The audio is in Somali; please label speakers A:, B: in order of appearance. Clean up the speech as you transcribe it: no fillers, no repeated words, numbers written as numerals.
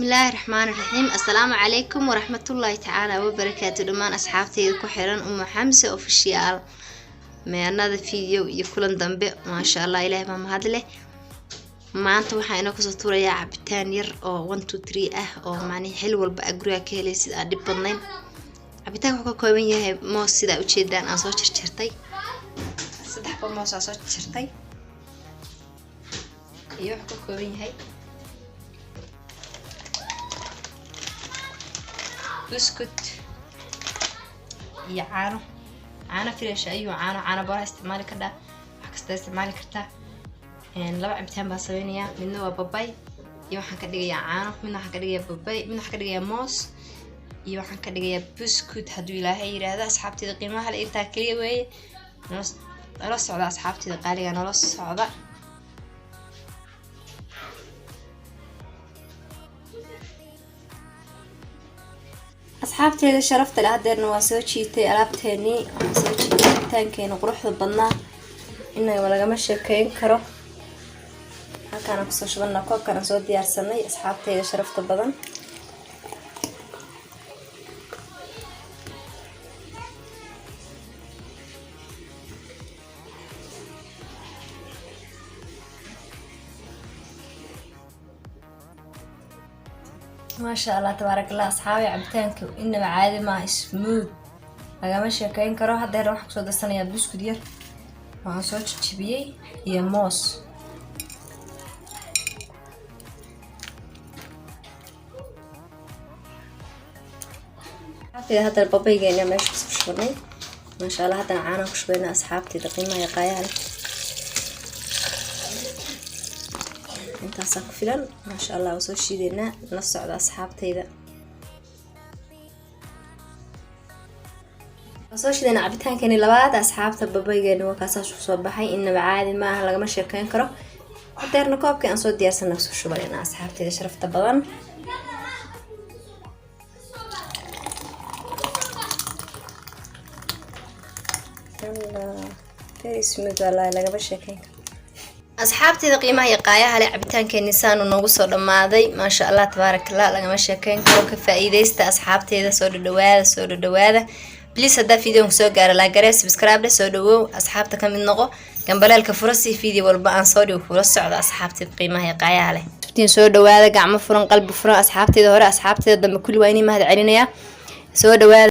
A: Bismillaahi raxmaani raxiim. Assalaamu calaykum waraxmatullaahi tacaala wabarakaatu. Dhammaan asxaabteyda ku xiran Umu Xamse Official, meanada video iyo kulan dambe, maasha Allah, ilaahay baa mahad leh. Maanta waxaa inoo kasoo tuurayaa cabitaan yar oo 1 2 3 ah, oo macnihi xil walba aa guriga ka helaysid, aan dhib badnayn. Cabitaanka wuxuu ka kooban yahay moos, sidaa ujeedaan, aan soo jarjartay saddex ba moos aan soo jarjartay, iyo wuxuu ka kooban yahay buskut iyo caano, caano fresh ayuu caano, caano booraha isticmaali kardhaa, wax kasta isticmaali kartaa. Laba cabitaan baan sameynayaa: midna waa babay iyo waxaan ka dhigayaa caano, midna waxaan ka dhigayaa babay, midna waxaan ka dhigayaa moos iyo waxaan ka dhigayaa buskut, hadduu Ilaahay yiraahdo. Asxaabteyda qiimaha le, intaa keliya weeye. Nala socda, asxaabteyda qaaliga, nala socda.
B: Asxaabteeda sharafta leh, hadeerna waa soo jiitay alaabteenii, waxaan soo jiitay cabitaankeena quruxda badnaa, inaba lagama sheekeyn karo. Halkaana kusoo shubana koobkan aan soo diyaarsanay, asxaabteyda sharafta badan. Maasha Allah, tabaarak Allah. Asxaabi, cabitaanka inaba caadi maaha, smooth, lagama sheekeyn karo. Haddeer waxaan kusoo darsanayaa buskud yar waxaan soo jijibiyey iyo moos. Asxaabteyda, haddana babaygeena meesha kusoo shubanay, maasha Allah. Haddana caanaan ku shubayna, asxaabteyda qiimaha iyo qaayaha leh. Intaasaa ku filan, maasha Allah. Waa soo shiideynaa, la socda, asxaabteyda. Waa soo shiideynaa cabitaankeeni labaad, asxaabta. Babaygeeni waa kaasaas kusoo baxay, inaba caadi maaha, lagama sheekeyn karo. Hadeerna koobkii aan soo diyaarsana kusoo shubanayna, asxaabteyda sharafta badan. Very smooth, wallahi, lagama sheekeyn karo.
A: Asxaabteyda qiimaha iyo qaayaha leh, cabitaankeeni saanu noogu soo dhammaaday, maasha Allah, tabaarakallah, lagama sheekeyn karo. Ka faa-iideysta, asxaabteyda. Soo dhadhawaada, soo dhadhawaada. Please, haddaa videon kusoo gaaro, like garee, subscribe leh, soo dhawow, asxaabta ka mid noqo, gambaleelka furo si video walba aan soo dhigo kula socdo. Asxaabteyda qiimaha iyo qaayaha leh, soo dhawaada, gacmo furan, qalbi furan. Asxaabteyda hore, asxaabteyda dambe, kulli waa inii mahad celinayaa. Soo dhawaada.